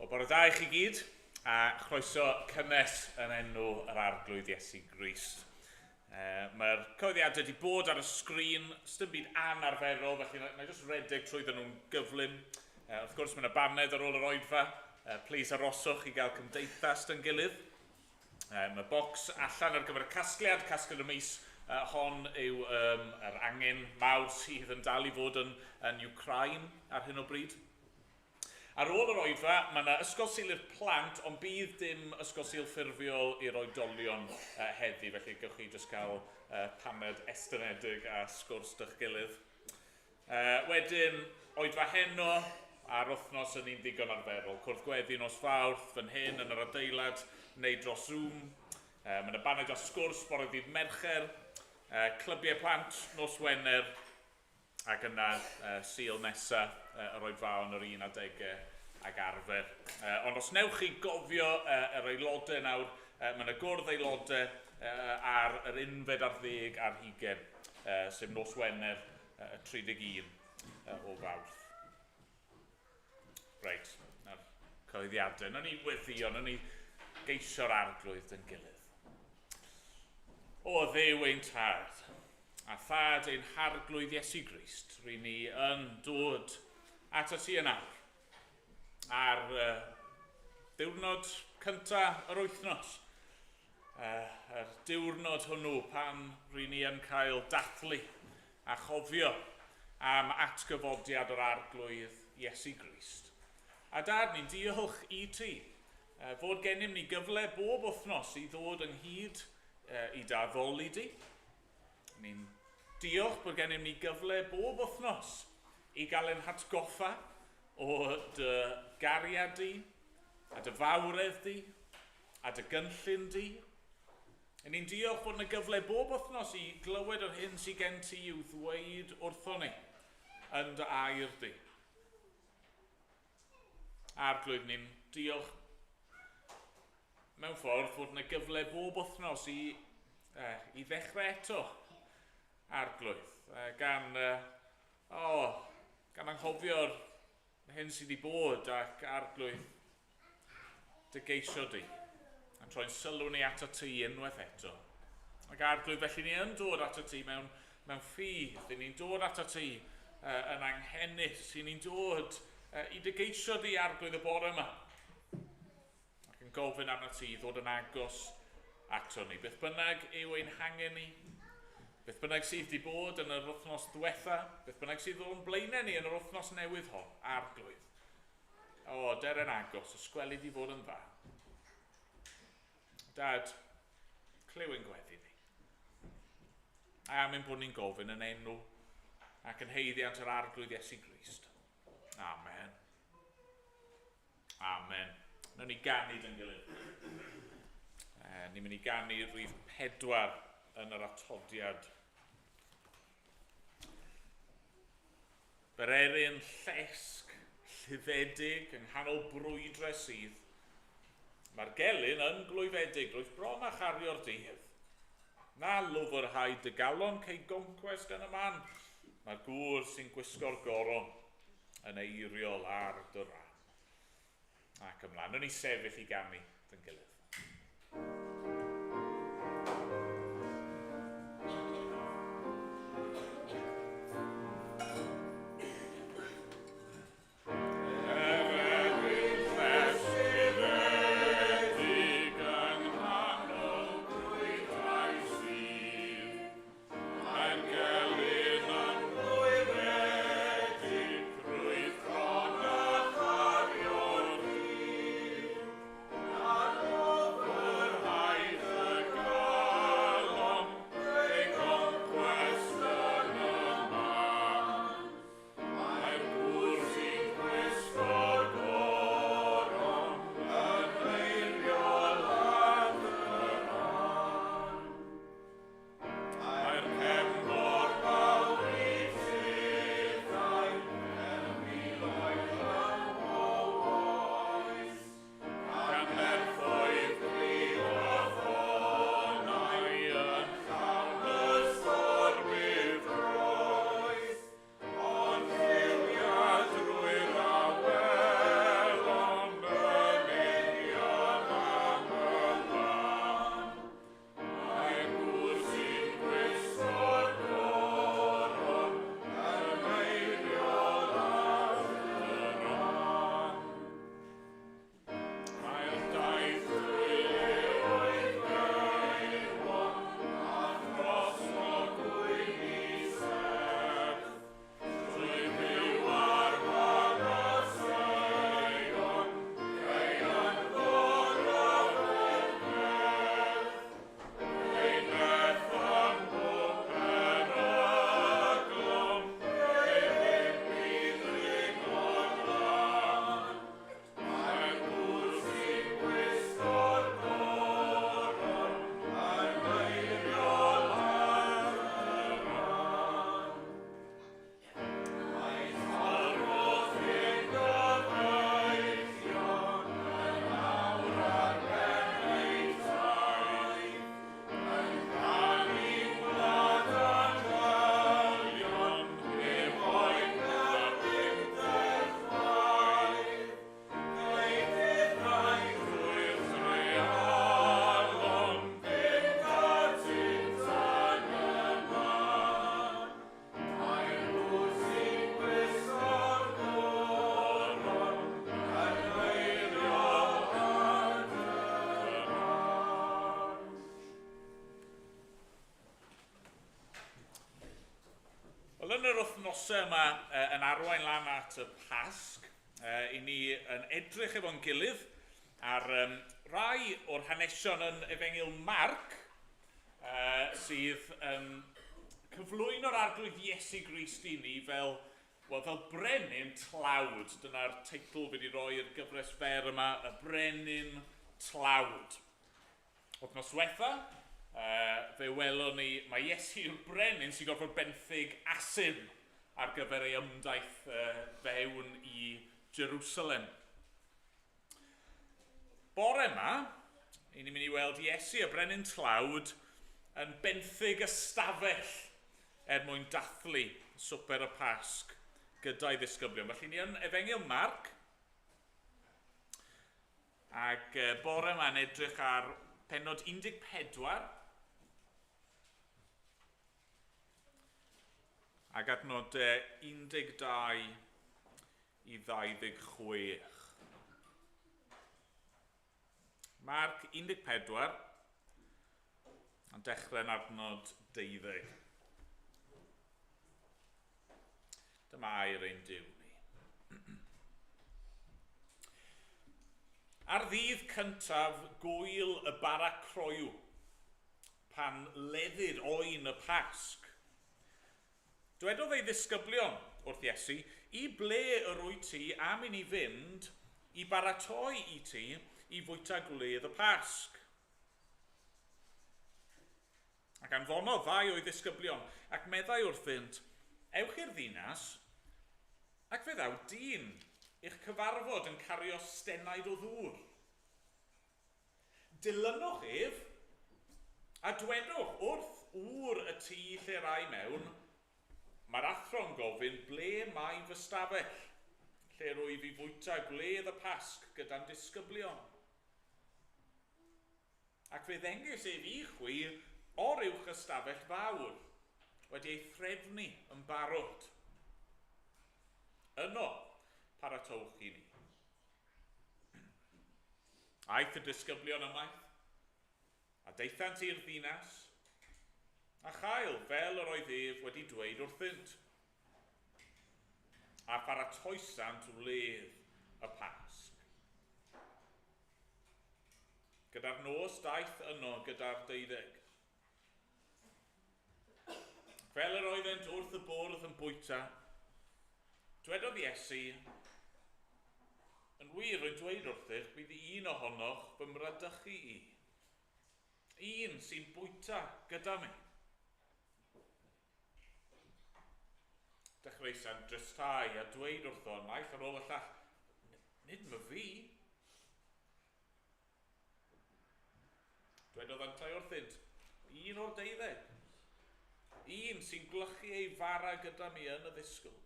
Wel, bore da i chi gyd, a chroeso cynnes yn enw yr Arglwydd Iesu Grist. Mae'r cyhoeddiadau wedi bod ar y sgrin, sdim byd anarferol, felly na, na i jyst redeg trwydden nhw'n gyflym. Wrth gwrs, mae yna baned ar ôl yr oedfa. Please aroswch i gael cymdeithas dy'n gilydd. Mae bocs allan ar gyfer y casgliad, casgliad y mis hon yw um, yr angen mawr sydd yn dal i fod yn, yn Ukraine ar hyn o bryd. Ar ôl yr oedfa, mae yna Ysgol Sul i'r plant, ond bydd dim Ysgol Sul ffurfiol i'r oedolion uh, heddi, felly gewch chi jyst cael uh, paned estynedig a sgwrs dych gilydd. Uh, wedyn, oedfa heno, a'r wythnos yn un ddigon arferol. Cwrdd gweddi nos Fawrth, fan hyn, yn yr adeilad, neu dros Zoom. Mae yna baned a sgwrs bore ddydd Mercher, uh, clybiau plant nos Wener, Ac yna, Sul nesa, yr oedfaon yr un adegau ag arfer. Ond os newch chi gofio yr aelodau nawr, mae yna gwrdd aelodau ar yr unfed ar ddeg ar hugain, sef nos Wener y 31 o Fawrth. Reit, na'r cyhoeddiadau. Nawn ni weddio, nawn ni geisio'r arglwydd dyn gilydd. O Dduw ein tad, a thad ein harglwydd Iesu Grist, ry'n ni yn dod at y ti yn awr, ar uh, ddiwrnod cyntaf yr wythnos, uh, yr diwrnod hwnnw pan ry'n ni yn cael dathlu a chofio am atgyfodiad yr Arglwydd Iesu Grist. A Dad, ni'n diolch i ti fod gennym ni gyfle bob wythnos i ddod ynghyd i dy addoli di. Ni'n diolch bod gennym ni gyfle bob wythnos i gael ein hatgoffa o dy gariad di, a dy fawredd di, a dy gynllun di. Yn ni'n diolch bod yna gyfle bob wythnos i glywed yr hyn sydd gen ti i'w ddweud wrthon ni yn dy air di. Arglwydd, ni'n diolch mewn ffordd fod yna gyfle bob wythnos i, eh, i ddechrau eto, Arglwydd, eh, gan, eh, oh, gan anghofio'r hyn sydd wedi bod ac Arglwydd, dy geisio di, a'n troi'n sylw ni ato ti unwaith eto. Ac Arglwydd, felly ni yn dod ato ti mewn, mewn ffydd, i ni'n dod ato ti uh, yn anghenus, i ni'n dod uh, i dy geisio di, Arglwydd, y bore yma. Ac yn gofyn arno ti i ddod yn agos ato ni. Beth bynnag yw ein hangen ni, beth bynnag sydd wedi bod yn yr wythnos diwetha, beth bynnag sydd o'n blaenau ni yn yr wythnos newydd hon, Arglwydd. O, der yn agos, os gweli di fod yn dda. Dad, clyw ein gweddi ni. A am ein bod ni'n gofyn yn enw ac yn haeddiant yr Arglwydd Iesu Grist. Amen. Amen. Nawn ni ganu dyn gilydd. E, ni'n mynd i ganu rhif 4 yn yr atodiad. Bererin llesg, lluddedig, yng nghanol brwydre sydd. Mae'r gelyn yn glwyfedig, rwyf bron â chario'r dydd. Na lwfrhau dy galon, cei goncwest yn y man. Mae'r gŵr sy'n gwisgo'r goron yn eiriol ar dy ran. Ac ymlaen, nawn ni sefyll i ganu dyn gilydd. Mae'r gelyn yn glwyfedig drwy fron a chario'r dydd. Na lwfrhau Wel, yn yr wythnosau yma yn arwain lan at y Pasg, i ni yn edrych efo'n gilydd ar rai o'r hanesion yn Efengyl Marc sydd yn cyflwyno'r Arglwydd Iesu Grist i ni fel, well, fel brenin tlawd. Dyna'r teitl fi wedi rhoi i'r gyfres fer yma, y brenin tlawd. Wythnos diwetha, fe welon ni, mae Iesu yw'r brenin sy'n gorfod benthyg asyn ar gyfer ei ymdaith fewn i Jerusalem. Bore yma, i ni'n mynd i weld Iesu, y brenin tlawd, yn benthyg ystafell er mwyn dathlu swper y Pasg gyda'i ddisgyblion. Felly ni yn Efengyl Marc, Ac bore yma yn edrych ar pennod 14 ac adnodau 12 i 26. Marc 14 yn dechrau'n adnod 12. Dyma air ein Duw ni. Ar ddydd cyntaf gwyl y bara croyw, pan leddid oen y Pasg, dwedodd ei ddisgyblion wrth Iesu, I ble yr wyt ti am i ni fynd i baratoi i ti i fwyta gwledd y Pasg? Ac anfonodd ddau o'i ddisgyblion, ac meddai wrthynt, Ewch i'r ddinas, ac fe ddaw dyn i'ch cyfarfod yn cario stenaid o ddŵr. Dilynwch ef, a dwedwch wrth ŵr y tŷ lle rai mewn, Mae'r athro'n gofyn ble mae fy stafell, lle rwyf i fwyta gwledd y Pasg gyda'n disgyblion. Ac fe ddengys ef i chwi oruwch ystafell fawr, wedi ei threfnu yn barod. Yno, paratowch i ni. Aeth y disgyblion ymaith, a daethant i'r ddinas, a chael fel yr oedd ef wedi dweud wrthynt. A pharatoesant wledd y Pasg. Gyda'r nos daeth yno gyda'r deuddeg. Fel yr oeddent wrth y bwrdd yn bwyta, dwedodd Iesu, Yn wir, rwy'n dweud wrthych, bydd un ohonoch fy mradychu i. Un sy'n bwyta gyda mi. Dechreuasant dristau a dweud wrtho, naill ar ôl y llall, Nid myfi. Dwedodd yntau wrthynt, Un o'r deuddeg. Un sy'n gwlychu ei fara gyda mi yn y ddisgwyl.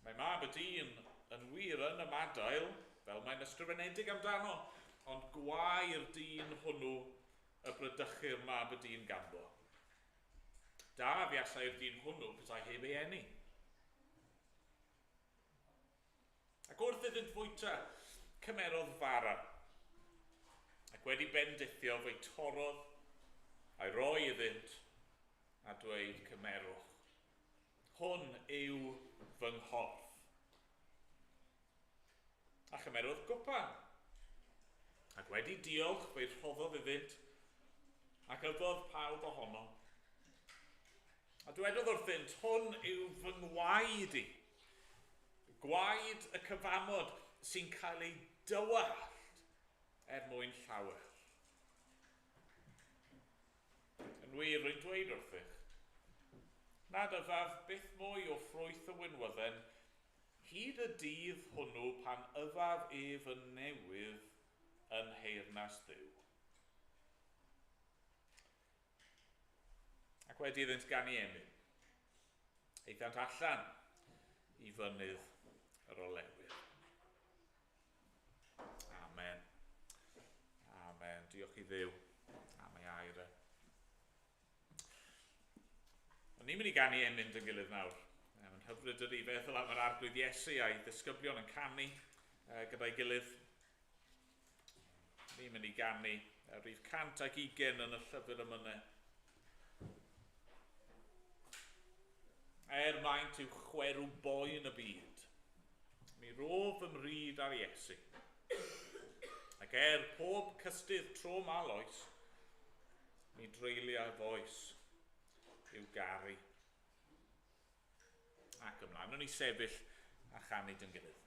Mae mab y dyn yn wir yn ymadael, fel mae'n ysgrifenedig amdano, ond gwae'r dyn hwnnw y bradychir mab y dyn ganddo. Da fuasai'r dyn hwnnw petai heb ei eni. Ac wrth iddynt fwyta, cymerodd fara, ac wedi bendithio fe'i torrodd a'i roi iddynt, a dweud, Cymerwch, hwn yw fy nghorff. A chymerodd gwpan, ac wedi diolch fe'i rhoddodd iddynt, ac yfodd pawb ohono. A dywedodd wrthynt, Hwn yw fy ngwaed i, gwaed y cyfamod sy'n cael ei dywallt er mwyn llawer. Yn wir, rwy'n dweud wrthych, nad yfaf byth mwy o ffrwyth y winwydden hyd y dydd hwnnw pan yfaf ef yn newydd yn nheyrnas Dduw. Ac wedi iddynt ganu emyn, aethant allan i fynydd yr olewydd. Amen. Amen. Diolch i Dduw am ei air e. Ond ni'n mynd i ganu emyn dyn gilydd nawr. Mae'n hyfryd ydy feddwl am yr Arglwydd Iesu a'i ddisgyblion yn canu gyda'i gilydd. Ni'n mynd i ganu y rhif 120 yn y llyfr emynau. Cymaint yw chwerw boen y byd. Mi rof fy mryd ar Iesu. Ac er pob cystudd trwm a loes, mi dreulia foes i'w garu. Ac ymlaen, wnawn ni sefyll a chanu dy'n gilydd.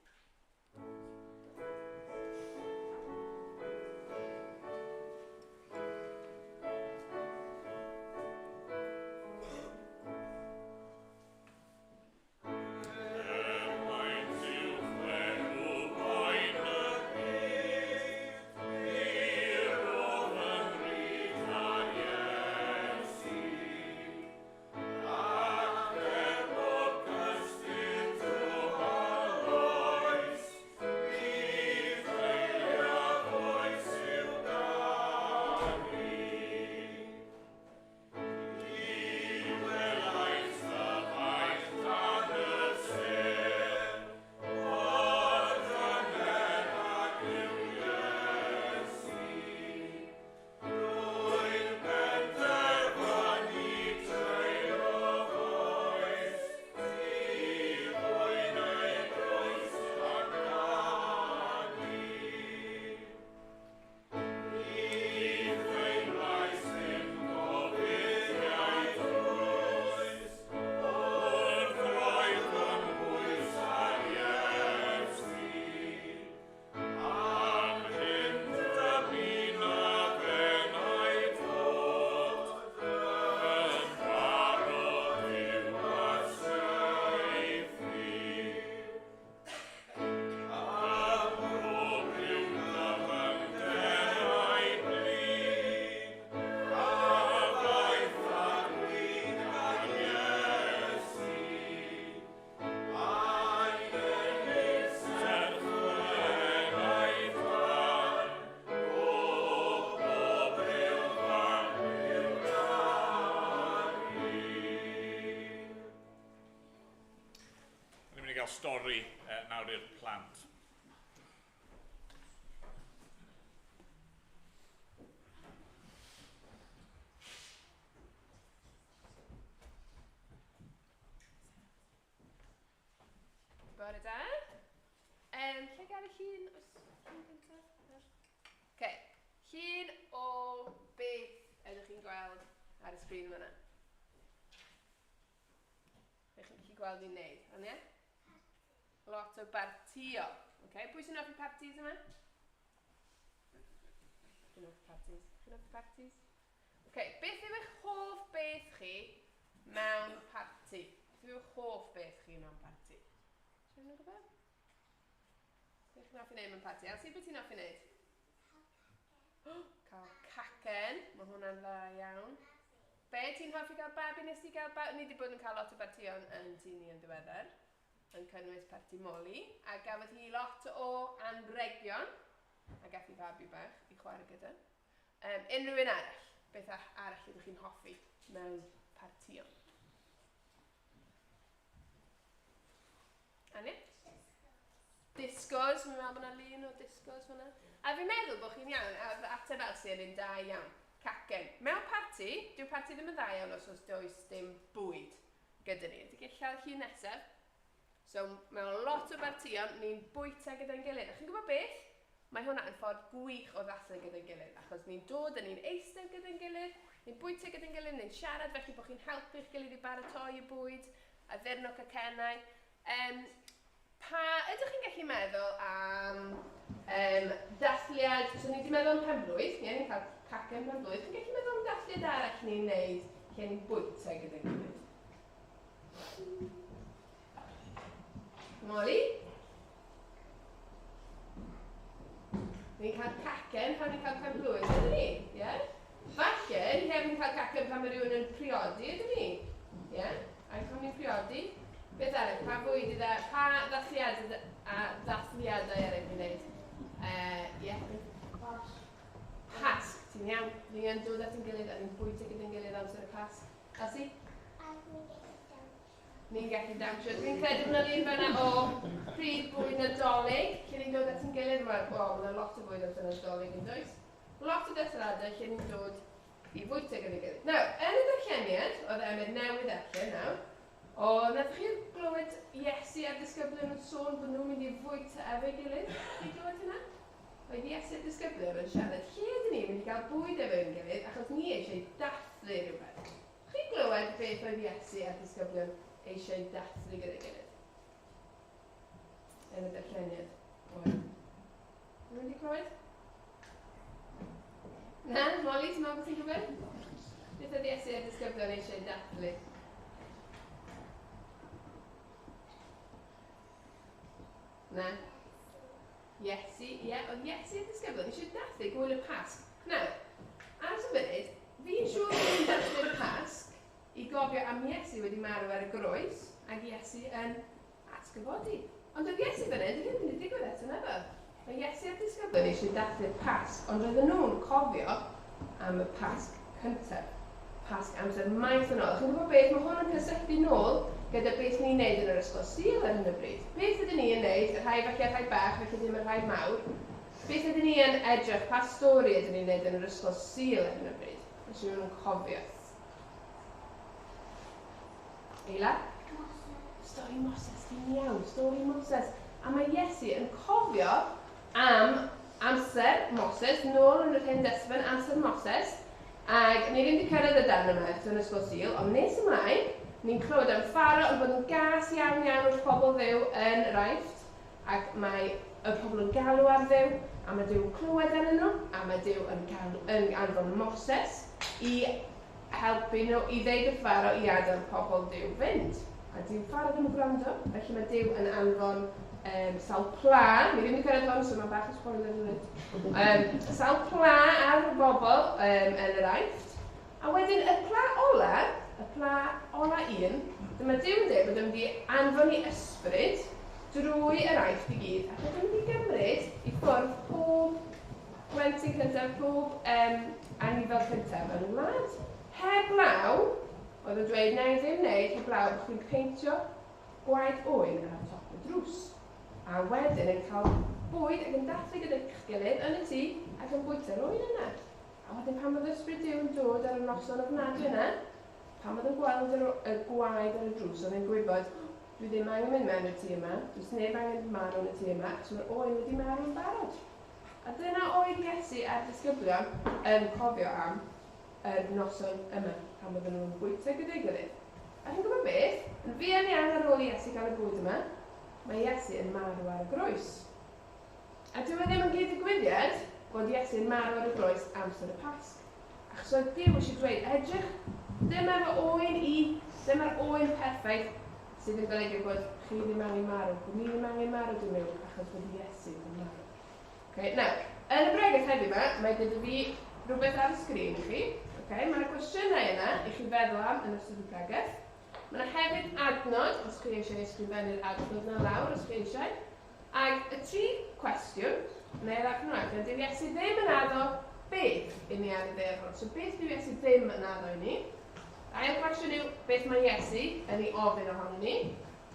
Stori nawr i'r plant. Bore da. Lle gael y llun? Oes llun gyntaf? Okay. Llun o beth ydych chi'n gweld ar y sgrin fan'na? Ydych chi'n gallu gweld ni'n neud, ond ie? Lot o bartio. Okay. Pwy sy'n hoffi parties yma? Dwi'n hoffi parties. Chi'n hoffi parties? Okay. Beth yw eich hoff beth chi mewn parti? Beth yw eich hoff beth chi mewn parti? Ti'n yn gwybod? Beth chi'n hoffi wneud mewn parti? Elsie, beth ti'n hoffi wneud? Cael cacen. Mae hwnna'n dda iawn. Be ti'n hoffi gael babi? Nes ti gael babi? Ni wedi bod yn cael lot o bartion yn tŷ ni yn ddiweddar, yn cynnwys parti Molly, a gafodd hi lot o anregion, a gath hi fabi bach i chwarae gyda. Unrhyw un arall, beth arall ydych chi'n hoffi mewn partïon? Anya? Discos, fi'n meddwl bod yna lun o discos fan'na. A fi'n meddwl bod chi'n iawn, a ateb Elsie yn un da iawn. Cacen. Mewn parti, dyw parti ddim yn dda iawn os oes does dim bwyd gyda ni. Ydy gallu llun nesaf? So, mewn lot o bartïon, ni'n bwyta gyda'n gilydd. A chi'n gwybod beth? Mae hwnna yn ffordd gwych o ddathlu gyda'n gilydd, achos ni'n dod a ni'n eistedd gyda'n gilydd, ni'n bwyta gyda'n gilydd, ni'n siarad, felly bod chi'n helpu'ch gilydd i baratoi y bwyd, addurno cacennau. Pa ydych chi'n gallu meddwl am dathliad, so ni wedi meddwl am penblwydd, ie, ni'n cael cacen penblwydd, chi'n gallu meddwl am dathliad arall ni'n neud lle ni'n bwyta gyda'n gilydd? Molly? Ni'n cael cacen pan ni'n cael penblwydd, ydyn ni? Ie? Yeah? Falle, ni hefyd yn cael cacen pan mae rhywun yn priodi, ydyn ni? Ie? Yeah? A pan ni'n priodi, beth arall? Pa fwyd idda, pa ddathliadau a ddathliadau eraill ni'n neud? Ie? Pasg. Pasg, ti'n iawn. Ni yn dod at ein gilydd a ni'n bwyta gyda'n gilydd amser y Pasg. Elsie? A ni'n gallu dawnsio. Ni'n gallu dawnsio. Dwi'n credu bod yna lun fan'na o pryd bwyd Nadolig, lle ni'n dod at ein gilydd. Wel, o, mae yna lot o fwyd amser Nadolig yn does? Lot o dathliadau lle ni'n dod i fwyta gyda'n gilydd. Nawr, yn y darlleniad, oedd Emyr newydd allan nawr, O, nath chi glywed Iesu a'r disgyblion yn sôn bod nhw'n mynd i fwyta efo'i gilydd? Chi glywed hynna? Oedd Iesu a'r disgyblion yn siarad, lle ydyn ni'n mynd i gael bwyd efo'n gilydd, achos ni eisiau dathlu rhywbeth. Chi glywed beth oedd Iesu a'r disgyblion eisiau dathlu gyda'i gilydd? Yn y darlleniad. Oedd. Ti'n mynd i clywed? Na, Molly, ti'n meddwl bod ti'n gwybod? Beth oedd Iesu a'r disgyblion eisiau dathlu? Na. Iesu, ie, yeah, oedd Iesu a'r disgyblion eisiau dathlu gwyl y Pasg. Nawr, ar y funud, fi'n siŵr bod ni'n dathlu'r Pasg i gofio am Iesu wedi marw ar y groes ac Iesu yn atgyfodi. Ond oedd Iesu fan hyn, ddim yn mynd i ddigwydd eto, nefo. Mae Iesu a'r disgyblion eisiau dathlu'r Pasg, ond roedden nhw'n cofio am y Pasg cyntaf. Pasg amser maith yn ôl. Chi'n gwybod beth, mae hwn yn cysylltu nôl gyda beth ni'n neud yn yr ysgol Sul ar hyn o bryd. Beth ydyn ni yn neud, y rhai falle rhai bach, felly ddim y rhai mawr, beth ydyn ni yn edrych, pa stori ydyn ni'n neud yn yr ysgol Sul ar hyn o bryd? Os yw'n nhw'n cofio. Eila? Stori Moses, ti'n iawn, stori Moses. A mae Iesu yn cofio am amser Moses, nôl yn yr Hen Destament, amser Moses, ac ni ddim wedi cyrraedd y darn yma eto yn Ysgol Sul, ond nes ymlaen, ni'n clywed am Pharaoh yn bod yn gas iawn iawn wrth pobl Dduw yn yr Aifft, ac mae y pobl yn galw ar Dduw, a mae Duw yn clywed arnyn nhw, a mae Duw yn, galw, yn anfon Moses i helpu nhw i ddeud wrth Pharaoh i adael pobl Duw fynd. A dyw Pharaoh ddim yn gwrando, felly mae Duw yn anfon sawl pla, ni ddim wedi cyrraedd hwn, so mae'n bach o spoiler alert. Sawl pla ar y bobl yn yr Aifft. A wedyn y pla ola, y pla ola un, dyma Duw yn dweud bod o'n mynd i anfon ei ysbryd drwy yr Aifft i gyd, a bod o'n mynd i gymryd i ffwrdd pob plentyn cyntaf, pob anifail cyntaf yn y wlad. Heblaw, oedd yn dweud, na i ddim wneud heblaw bod chdi'n peintio gwaed oen ar top y drws. A wedyn yn cael bwyd ac yn dathlu gyda'ch gilydd yn y tŷ ac yn bwyta'r oen yna. A wedyn pan oedd ysbryd Duw yn dod ar y noson ofnadwy yna, pan oedd yn gweld yr, y gwaed ar y drws, oedd yn gwybod, dwi ddim angen mynd mewn i'r tŷ yma, does neb angen marw yn y tŷ yma, achos mae'r oen wedi marw yn barod. A dyna oedd Iesu a'r disgyblion yn cofio am yr noson yma, pan oedden nhw'n bwyta gyda'i gilydd. A chi'n gwybod beth? Yn fuan iawn ar ôl i Iesu gael y bwyd yma, mae Iesu yn marw ar y groes. A dyw e ddim yn gyd-ddigwyddiad bod Iesu yn marw ar y groes amser y Pasg. Achos oedd Duw eisiau dweud, edrych, dyma fy oen i, dyma'r oen perffaith sydd yn golygu bod chi ddim angen marw, bod ni ddim angen marw dim mwy, achos bod Iesu yn marw. Okay, nawr, yn y bregeth heddiw yma, mae gyda fi rhywbeth ar y sgrin i chi. Okay, mae yna gwestiynau yna i chi feddwl am yn ystod y bregeth. Mae yna hefyd adnod, os chi eisiau ysgrifennu'r adnod yna lawr, os chi eisiau. Ac y tri cwestiwn, neu ddarllen nhw allan, dyw Iesu ddim yn addo beth i ni ar y ddaear hwn. So beth dyw Iesu ddim yn addo i ni? Ail cwestiwn yw, beth mae Iesu yn ei ofyn ohono ni?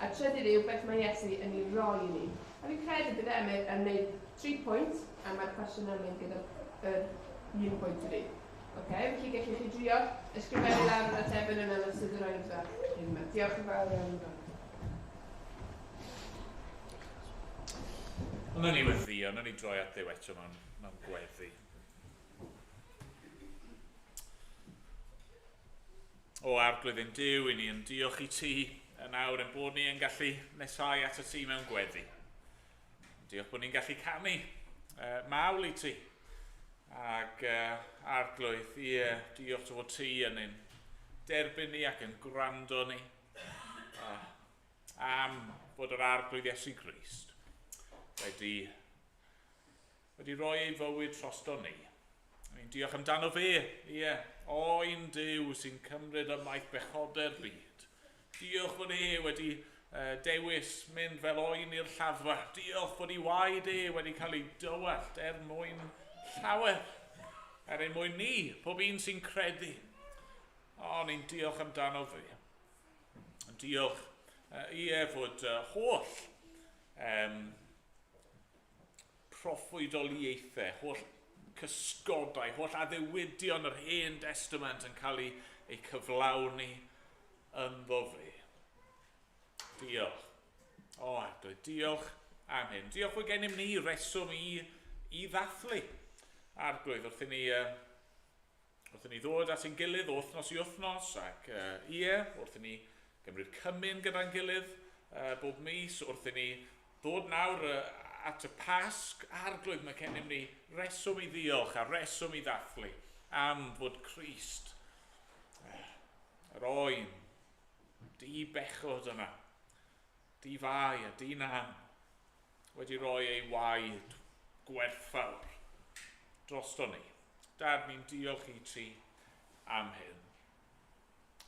A trydydd yw, beth mae Iesu yn ei roi i ni? A fi'n credu bydd Emyr yn gwneud tri pwynt, a mae'r cwestiwn yn mynd gyda'r yr un pwynt i fi. Okay, felly gallwch chi drio ysgrifennu lawr yr atebion yna yn ystod yr oedfa. Diolch yn fawr iawn. Ond nawn ni weddïo, nawn ni droi at Dduw eto mewn gweddi. O Arglwydd ein Duw, i ni yn diolch i ti yn awr ein bod ni yn gallu nesau at y ti mewn gweddi. Diolch bod ni'n gallu canu mawl i ti. Ac Arglwydd, ie, diolch dy fod ti yn ein derbyn ni ac yn gwrando ni am fod yr Arglwydd Iesu Grist wedi rhoi ei fywyd drosto ni. Ni'n diolch amdano fe, ie, oen Duw sy'n cymryd ymaith bechodau'r byd. Diolch fod e wedi dewis mynd fel oen i'r lladdfa. Diolch fod ei waed e wedi cael ei dywallt er mwyn llawer, er ein mwyn ni, pob un sy'n credu. O, ni'n diolch amdano fe. Diolch ie fod holl proffwydoliaethau, holl cysgodau, holl addewidion yr Hen Destament yn cael eu cyflawni ynddo fe. Diolch. O, Arglwydd, diolch am hyn. Diolch fod gennym ni reswm i ddathlu. Arglwydd, wrth i ni ddod at ein gilydd o wythnos i wythnos, ac ie, wrth i ni gymryd cymun gyda'n gilydd bob mis, wrth i ni ddod nawr at y Pasg, Arglwydd, mae gennym ni reswm i ddiolch a reswm i ddathlu am fod Crist, yr oen, di bechod yna, di fai a di nam, wedi rhoi ei waed gwerthfawr drosto ni. Dad, ni'n diolch i ti am hyn.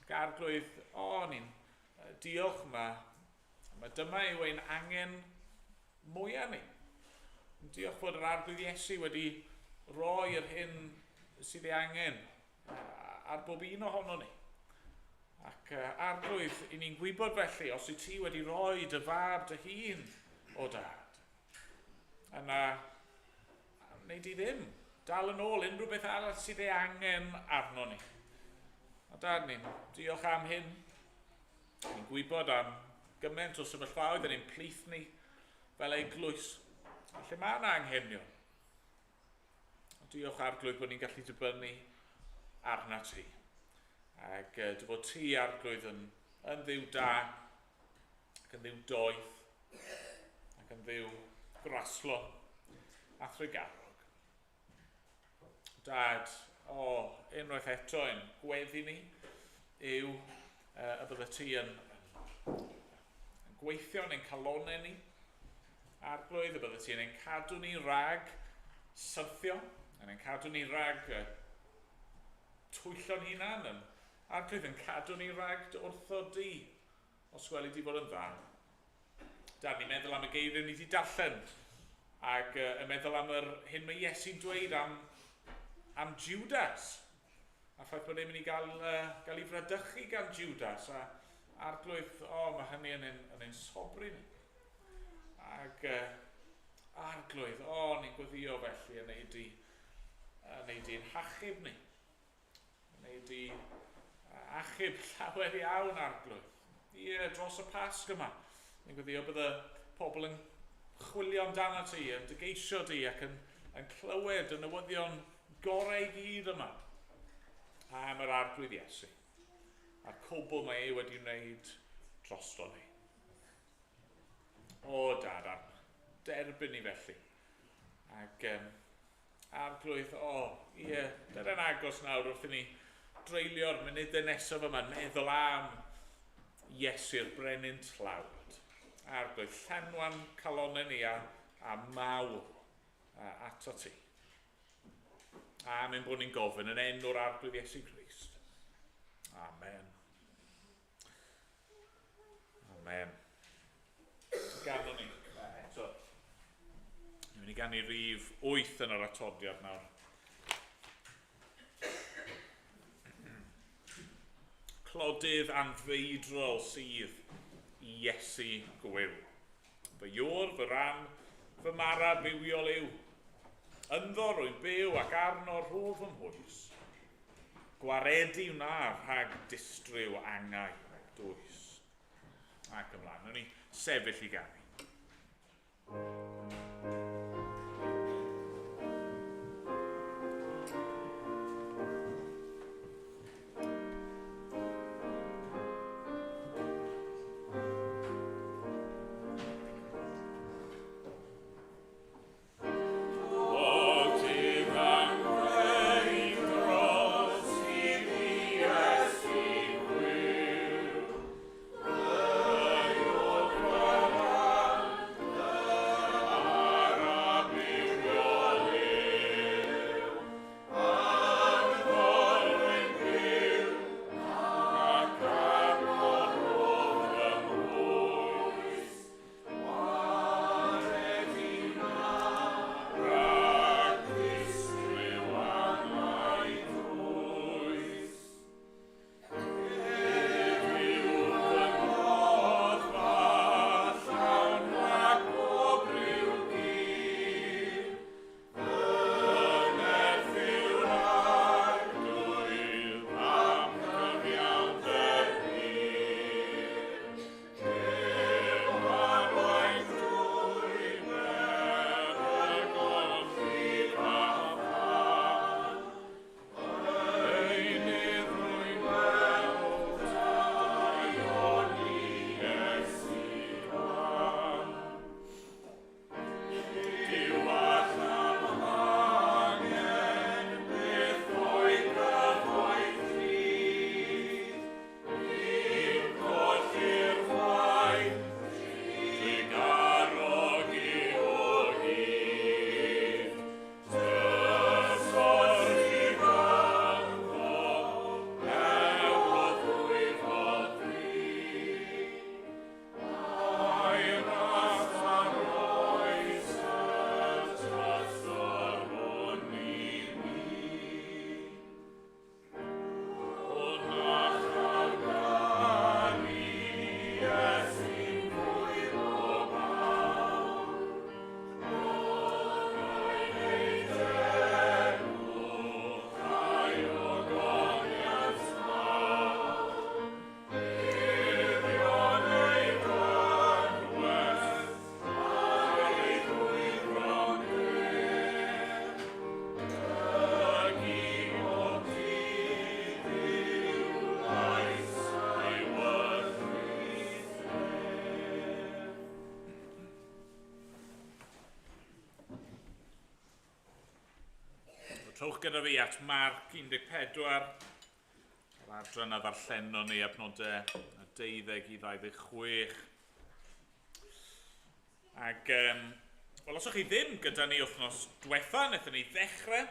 Ac Arglwydd, o, ni'n diolch yma. Mae dyma yw ein angen mwyaf ni. Diolch fod yr Arglwydd Iesu wedi rhoi yr hyn sydd ei angen ar bob un ohono ni. Ac Arglwydd, i ni'n gwybod felly, os wyt ti wedi rhoi dy fab dy hun o Dad, yna wneud di ddim. Dal yn ôl unrhyw beth arall sydd ei angen arno ni. A Dad, ni'n diolch am hyn. Ni'n gwybod am gymaint o sefyllfaoedd yn ein plith ni fel eglwys, lle mae yna anghenion. Diolch Arglwydd bod ni'n gallu dibynnu arna ti. Ac dy fod ti, Arglwydd, yn Dduw da, ac yn Dduw doeth, ac yn Dduw graslon a thrugarog. Dad, o, unwaith eto ein gweddi ni yw y bydde ti yn gweithio yn ein calonau ni, Arglwydd, y bydde ti yn ein cadw ni rhag syrthio, yn ein cadw ni rhag twyllo'n hunan, yn Arglwydd yn cadw ni rhag dy wrthod di, os gweli di fod yn dda. Dad, ni'n meddwl am y geiriau ni wedi darllen, ac yn meddwl am yr hyn mae Iesu'n dweud am Judas, a ffaith bod e'n mynd i gael ei fradychu gan Judas, a Arglwydd, o, mae hynny yn ein sobri ni. Ac Arglwydd, o, ni'n gweddio felly yn ei di'n hachub ni. Yn ei di achub llawer iawn, Arglwydd. Ie, dros y Pasg yma. Ni'n gweddio bydd y pobl yn chwilio amdano ti, yn dy geisio di ac yn clywed y newyddion gorau i gyd yma am yr Arglwydd Iesu. A'r cwbl mae e wedi wneud drosto ni. O, Dad, ar derbyn ni felly. Ac Arglwydd, o, ie, dyna'n agos nawr wrth i ni dreulio'r munudau nesaf yma'n meddwl am Iesu'r brenin tlawd. Arglwydd, llenwa'n calonnau ni a mawl ato ti. Amen bod ni'n gofyn yn enw'r Arglwydd Iesu Grist. Amen. Amen. Ganwn ni eto. Ni'n mynd i ganu rhif 8 yn yr atodiad nawr. Clodydd anfeidrol sydd i Iesu gwiw. Fy iwr, fy ran, fy mara bywiol yw. Ynddo rwy'n byw ac arno rhof fy mhwys. Gwaredu wna rhag distryw angau dwys. Ac ymlaen, wnawn ni sefyll i ganu. gyda fi at Marc 14, yr adran a ddarllenon ni adnodau 12 i 26. Ac, wel, os o'ch chi ddim gyda ni wythnos diwetha, wnaethon ni ddechrau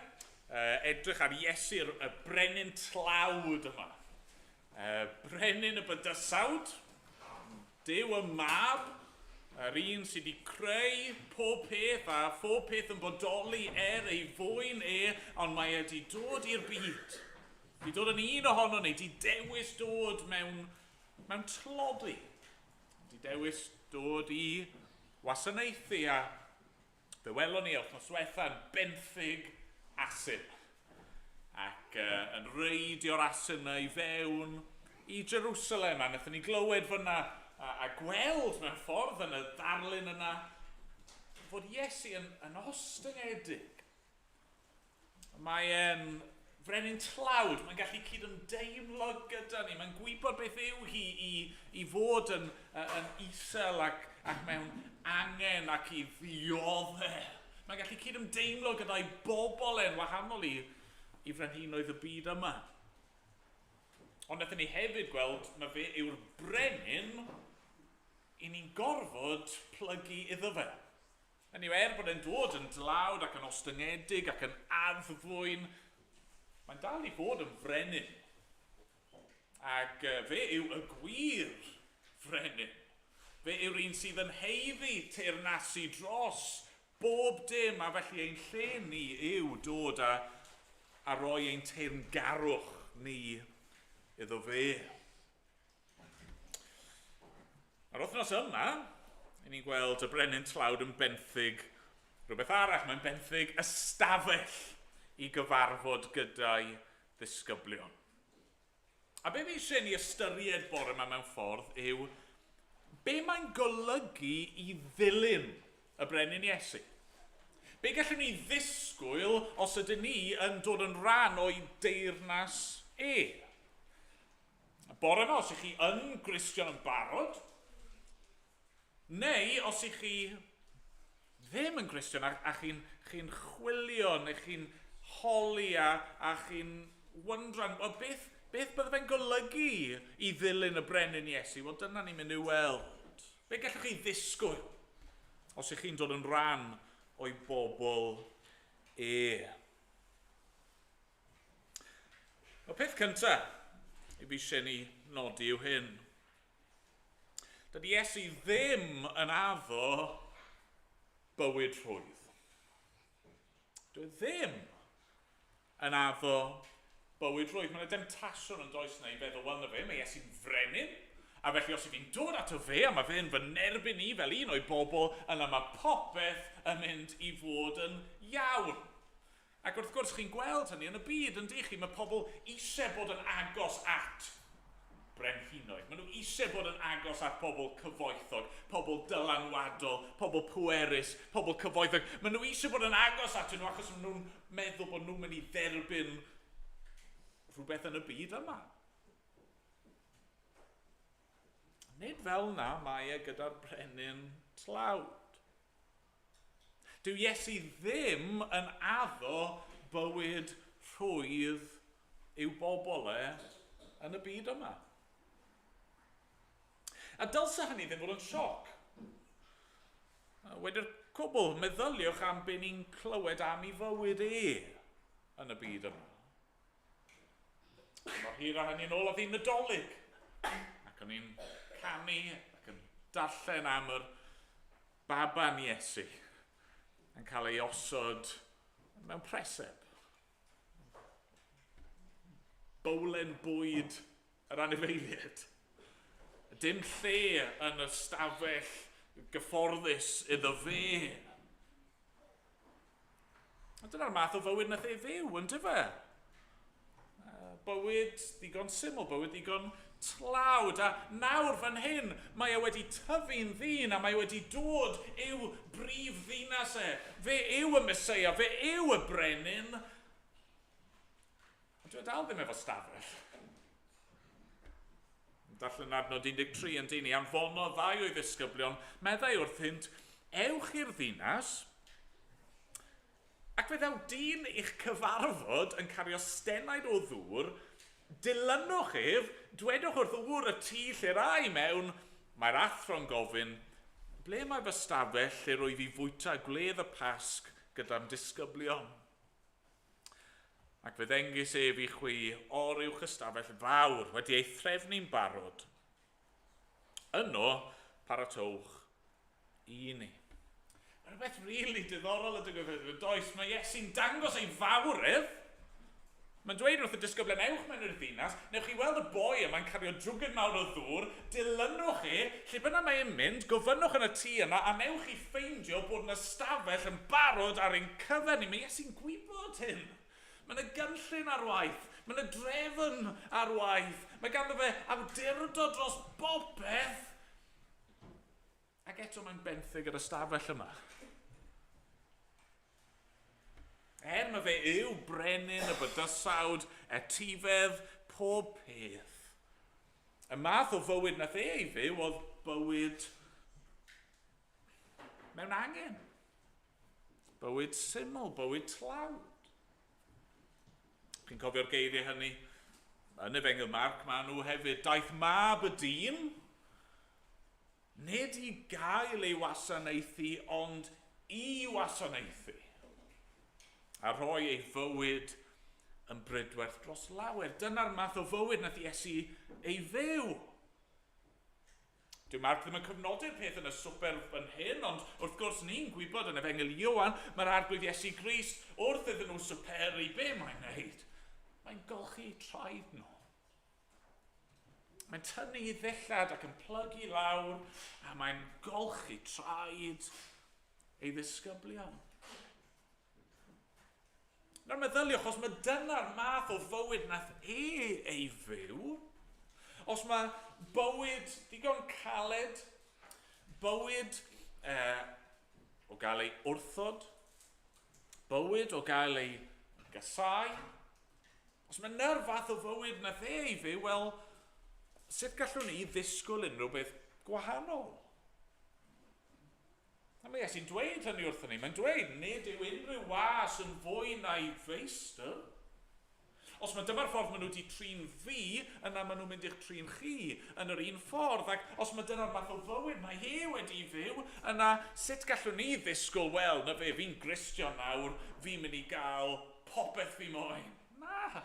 edrych ar Iesu'r y brenin tlawd yma. Brenin y bydysawd, Duw y mab, yr un sydd wedi creu pob peth a phob peth yn bodoli er ei fwyn e, ond mae e wedi dod i'r byd. Wedi dod yn un ohono ni, wedi dewis dod mewn tlodi. Wedi dewis dod i wasanaethu a fe welon ni wythnos diwetha yn benthyg asyn ac yn reidio'r asyn yna i fewn i Jerusalem a wnaethon ni glywed fyna a gweld mewn ffordd yn y ddarlun yna fod Iesu yn ostyngedig. Mae e'n frenin tlawd, mae'n gallu cydymdeimlo gyda ni, mae'n gwybod beth yw hi i fod yn isel ac mewn angen ac i ddioddef. Mae'n gallu cydymdeimlo gyda'i bobl e'n wahanol i frenhinoedd y byd yma. Ond wnaethon ni hefyd gweld na fe yw'r brenin i ni'n gorfod plygu iddo fe. Hynny yw, er bod e'n dod yn dlawd ac yn ostyngedig ac yn addfwyn, mae'n dal i fod yn frenin. Ac fe yw y gwir frenin. Fe yw'r un sydd yn haeddu teyrnasu dros bob dim, a felly ein lle ni yw dod a roi ein teyrngarwch ni iddo fe. A'r wythnos yma, i ni'n gweld y brenin tlawd yn benthyg rhywbeth arall. Mae'n benthyg ystafell i gyfarfod gyda'i ddisgyblion. A be fi eisiau ni ystyried bore yma mewn ffordd yw be mae'n golygu i ddilyn y brenin Iesu. Be gallwn ni ddisgwyl os ydyn ni yn dod yn rhan o'i deyrnas e? Bore yma, os ych chi yn Gristion yn barod, neu os ych chi ddim yn Gristion a chi chwilio neu chi'n holi a chi'n wyndran, wel beth bydde fe'n golygu i ddilyn y brenin Iesu? Wel, dyna ni'n mynd i'w weld. Be gallwch chi ddisgwyl os ych chi'n dod yn rhan o'i bobl e? Y peth cyntaf i fi eisiau ni nodi yw hyn. Dydy Iesu ddim yn addo bywyd rhwydd. Dwi ddim yn addo bywyd rhwydd. Mae yna demtasiwn yn does yna i feddwl, wel na fe, mae Iesu'n frenin, a felly os ydw i'n dod ato fe, a mae fe'n fy nerbyn i fel un o'i bobl, yna mae popeth yn mynd i fod yn iawn. Ac wrth gwrs, chi'n gweld hynny yn y byd, yn dych chi? Mae pobl eisiau bod yn agos at brenhinoedd. Maen nhw eisiau bod yn agos at pobl cyfoethog, pobl dylanwadol, pobl pwerus, pobl cyfoethog. Maen nhw eisiau bod yn agos at nhw achos maen nhw'n meddwl bod nhw'n mynd i dderbyn rhywbeth yn y byd yma. Nid fel na mae e gyda'r brenin tlawd. Dyw Iesu ddim yn addo bywyd rhwydd i'w bobl e yn y byd yma. A dylse hynny ddim fod yn sioc. Wedi'r cwbl, meddyliwch am be ni'n clywed am ei fywyd e yn y byd yma. Mor hir â hynny yn ôl oedd hi'n Nadolig. Ac o'n i'n canu ac yn darllen am yr baban Iesu yn cael ei osod mewn preseb. Bowlen bwyd yr anifeiliaid. Dim lle yn y stafell gyfforddus iddo fe. A dyna'r math o fywyd nath e fyw, ynddo fe? Bywyd ddigon syml, bywyd ddigon tlawd. A nawr fan hyn, mae e wedi tyfu'n ddyn a mae e wedi dod i'w brif ddinas e. Fe yw y Meseia, fe yw y brenin. Ond dyw e dal ddim efo stafell. Darllen adnod 13 yn dyn ni, anfonodd ddau o'i ddisgyblion, meddai wrthynt, ewch i'r ddinas, Ac fe ddaw dyn i'ch cyfarfod yn cario stenaid o ddŵr, dilynwch ef, dwedwch wrth ŵr y tŷ lle'r â i mewn, mae'r athro'n gofyn, ble mae fy stafell lle rwyf i fwyta gwledd y Pasg gyda'm disgyblion? Ac fe ddengys ef i chwi oruwch ystafell fawr wedi ei threfnu'n barod. Yno, paratowch i ni. Mae rhywbeth rili really diddorol yn digwydd yn does? Mae Iesu'n dangos ei fawredd. Mae'n dweud wrth y disgyblion, ewch mewn i'r ddinas, newch chi weld y boi yma'n cario drwgyn mawr o ddŵr, dilynwch e, lle bynnag mae e'n mynd, gofynnwch yn y tŷ yna, a newch chi ffeindio bod yna stafell yn barod ar ein cyfer ni. Mae Iesu'n gwybod hyn. Mae yna gynllun ar waith, mae yna drefn ar waith, mae ganddo fe awdurdod dros bopeth. Ac eto mae'n benthyg yr ystafell yma. Er mae fe yw brenin y bydysawd, etifedd, pob peth. Y math o fywyd nath e ei fyw oedd bywyd mewn angen. Bywyd syml, bywyd tlawd. Chi'n cofio'r geiriau hynny? Yn Efengyl Marc, maen nhw hefyd. Daeth mab y dyn, nid i gael ei wasanaethu, ond i wasanaethu. A rhoi ei fywyd yn brydwerth dros lawer. Dyna'r math o fywyd nath Iesu ei fyw. Dyw Marc ddim yn cofnodi'r peth yn y swper fan hyn, ond wrth gwrs ni'n gwybod yn Efengyl Ioan, mae'r Arglwydd Iesu Grist wrth iddyn nhw swperu, be mae'n neud? Mae'n golchi traed nhw. Mae'n tynnu i ddillad ac yn plygu lawr, a mae'n golchi traed ei ddisgyblion. Nawr meddyliwch, os mae dyna'r math o fywyd nath e ei fyw, os mae bywyd digon caled, bywyd o gael ei wrthod, bywyd o gael ei gasau, os mae 'na'r fath o fywyd nath e ei fyw, wel, sut gallwn ni ddisgwyl unrhyw beth gwahanol? A mae Iesu'n dweud hynny wrthon ni. Mae'n dweud, nid yw unrhyw was yn fwy na'i feistr. Os mae dyma'r ffordd maen nhw wedi trin fi, yna maen nhw'n mynd i'ch trin chi yn yr un ffordd. Ac os mae dyna'r math o fywyd mae he wedi fyw, yna sut gallwn ni ddisgwyl, wel, na fe, fi'n Gristion nawr, fi'n mynd i gael popeth fi moyn. Na.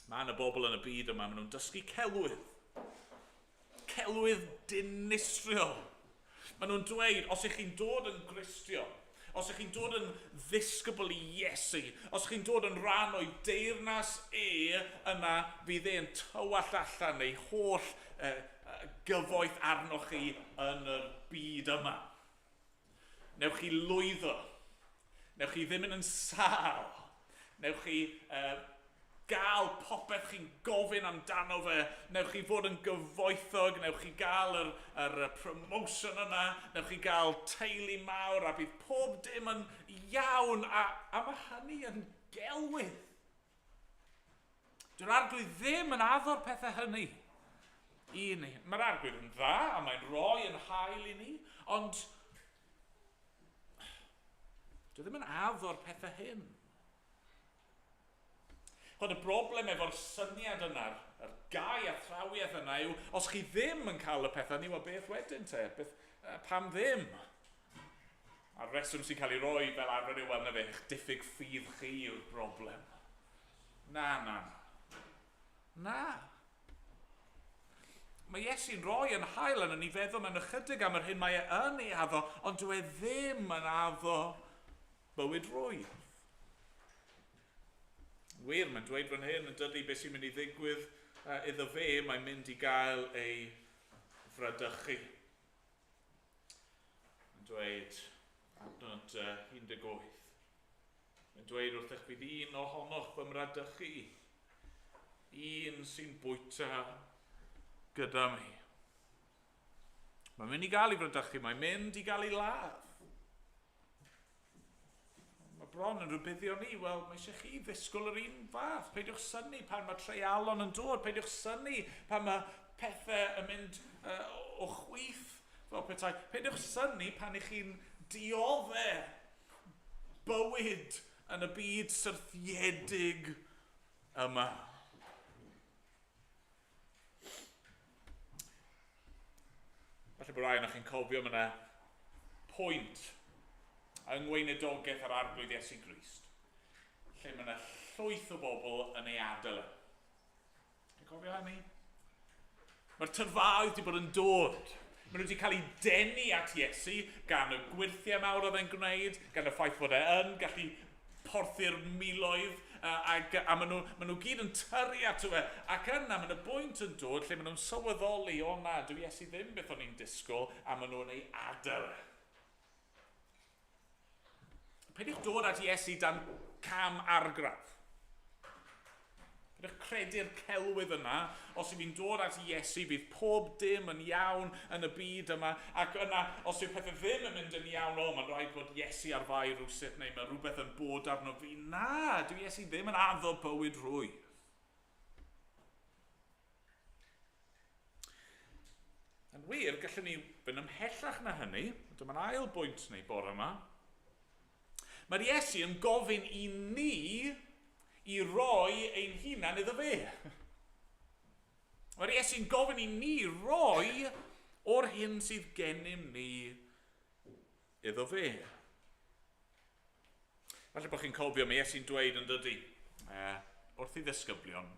Mae yna bobl yn y byd yma, maen nhw'n dysgu celwydd. Celwydd dinistriol. Maen nhw'n dweud, os ych chi'n dod yn Gristion, os ych chi'n dod yn ddisgybl i Iesu, os ych chi'n dod yn rhan o'i deyrnas e, yna fydd e'n tywallt allan ei holl gyfoeth arnoch chi yn yr byd yma. Newch chi lwyddo. Newch chi ddim yn sâl. Newch chi gael popeth chi'n gofyn amdano fe. Newch chi fod yn gyfoethog. Newch chi gael yr, yr promotion yna. Newch chi gael teulu mawr a bydd pob dim yn iawn. A, a mae hynny yn gelwydd. Dyw'r arglwydd ddim yn addo'r pethau hynny i ni. Mae'r arglwydd yn dda a mae'n rhoi yn hael i ni, ond dwi ddim yn addo'r pethau hyn. Chod y broblem efo'r syniad yna, yr gau athrawiaeth yna yw, os chi ddim yn cael y pethau ni, wel beth wedyn te? Beth, pam ddim? A'r reswm sy'n cael ei roi fel arfer yw, wel na fe, eich diffyg ffydd chi yw'r broblem. Na, na, na. Na. Mae Iesu'n rhoi yn hael yn ni feddwl mewn ychydig am yr hyn mae e yn ei addo, ond dyw e ddim yn addo bywyd rwydd. Wir, mae'n dweud fan hyn yn dydy beth sy'n mynd i ddigwydd iddo fe, mae'n mynd i gael ei fradychu. Mae'n dweud, adnod 18, mae'n dweud wrthych bydd un ohonoch fy mradychu, un sy'n bwyta gyda mi. Mae'n mynd i gael ei fradychu, mae'n mynd i gael ei ladd. Mae bron yn rhybuddio ni, wel, mae eisiau chi ddisgwyl yr un fath. Peidiwch synnu pan mae treialon yn dod, peidiwch synnu pan mae pethau yn mynd o chwith. Fel petai, peidiwch synnu pan ych chi'n diodde bywyd yn y byd syrthiedig yma. Falle bod rai o'ch chi'n cofio mae yna pwynt yng ngweinidogaeth yr Arglwydd Iesu Grist, lle mae yna llwyth o bobl yn ei adael e. Chi'n cofio hynny? Mae'r tyrfaoedd wedi bod yn dod. Maen nhw wedi cael eu denu at Iesu gan y gwyrthiau mawr oedd e'n gwneud, gan y ffaith bod e yn gallu porthu'r miloedd, ac, a maen nhw, maen nhw gyd yn tyrru ato fe. Ac yna, mae yna bwynt yn dod lle maen nhw'n sylweddoli, o na, dyw Iesu ddim beth o'n i'n disgwyl, a maen nhw'n ei adael e. Peidiwch dod at Iesu dan cam argraff. Peidiwch credu'r celwydd yna, os yw fi'n dod at Iesu, bydd pob dim yn iawn yn y byd yma, ac yna, os yw pethau ddim yn mynd yn iawn, o, mae'n rhaid bod Iesu ar fai rhywsut, neu mae rhywbeth yn bod arno fi. Na, dyw Iesu ddim yn addo bywyd rhwydd. Yn wir, gallwn ni fynd ymhellach na hynny. Dyma'n ail bwynt ni bore yma. Mae'r Iesu yn gofyn i ni i roi ein hunan iddo fe. Mae'r Iesu'n gofyn i ni roi o'r hyn sydd gennym ni iddo fe. Falle bod chi'n cofio, mae Iesu'n dweud yn dydy, wrth i ddisgyblion,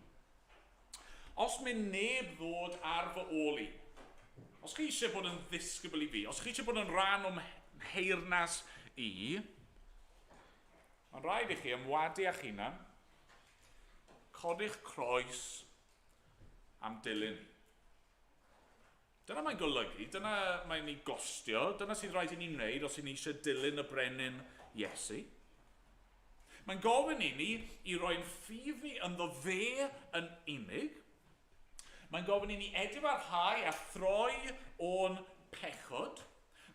os mynd neb ddod ar fy ôl i, os chi eisiau bod yn ddisgybl i fi, os chi eisiau bod yn rhan o'm nheyrnas i, mae'n rhaid i chi ymwadu â'ch hunan, codi'ch croes am dilyn. Dyna mae'n golygu, dyna mae'n ei gostio, dyna sydd rhaid i ni wneud os i ni eisiau dilyn y brenin Iesu. Mae'n gofyn i ni i roi'n ffydd ni ynddo fe yn unig. Mae'n gofyn i ni edifarhau a throi o'n pechod.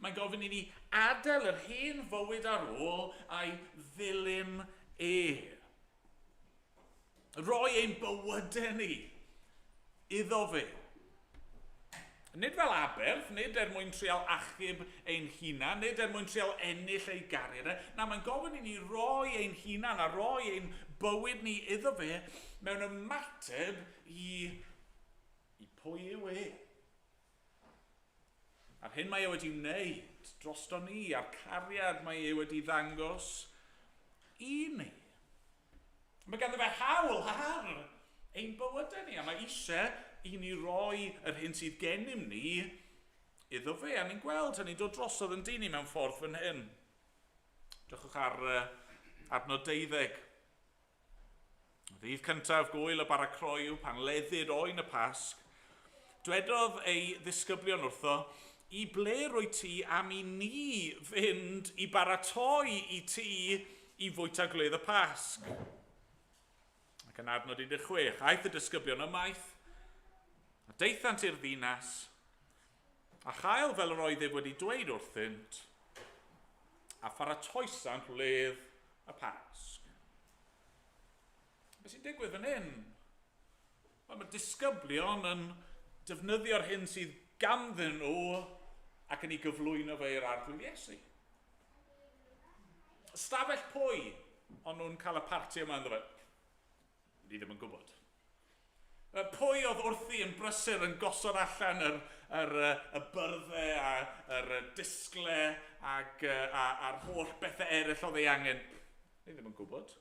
Mae'n gofyn i ni adael yr hen fywyd ar ôl a'i ddilyn e. Roi ein bywydau ni iddo fe. Nid fel aberth, nid er mwyn trial achub ein hunan, nid er mwyn trial ennill ei gariad e. Na, mae'n gofyn i ni roi ein hunan a roi ein bywyd ni iddo fe mewn ymateb i, i pwy yw e. A'r hyn mae e wedi wneud drosto ni, a'r cariad mae e wedi ddangos i ni. Mae ganddo fe hawl ar ein bywydau ni, a mae eisiau i ni roi yr hyn sydd gennym ni iddo fe. A ni'n gweld hynny'n dod drosodd yn dyn ni mewn ffordd fan hyn. Drychwch ar adnod 12. Ddydd cyntaf gwyl y bara croyw pan leddid oen y Pasg, dwedodd ei ddisgyblion wrtho, i ble rwy ti am i ni fynd i baratoi i ti i fwyta gwledd y Pasg? Ac yn adnod 16, aeth y disgyblion ymaith, a daethant i'r ddinas, a chael fel yr oedd ef wedi dweud wrthynt, a pharatoesant wledd y Pasg. Beth sy'n digwydd fan hyn? Wel, mae'r disgyblion yn defnyddio'r hyn sydd ganddyn nhw ac yn ei gyflwyno fe i'r Arglwydd Iesu. Stafell pwy o'n nhw'n cael y parti yma ynddo fe? Ni ddim yn gwybod. Pwy oedd wrthi yn brysur yn gosod allan yr, yr, y byrddau a'r disgle ac, a, a'r holl bethau eraill oedd ei angen? Ni ddim yn gwybod.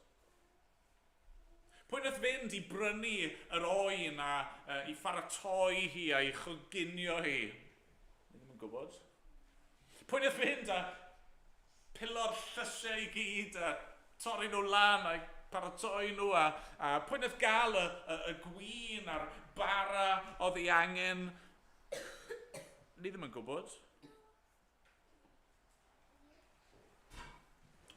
Pwy wnaeth fynd i brynu yr oen a i pharatoi hi a'i choginio hi? Ni ddim yn gwybod. Pwy wnaeth fynd a pilo'r llysiau i gyd a torri nhw lan a'i paratoi nhw a, a pwy wnaeth gael y, y, y gwin a'r bara oedd ei angen? Ni ddim yn gwybod.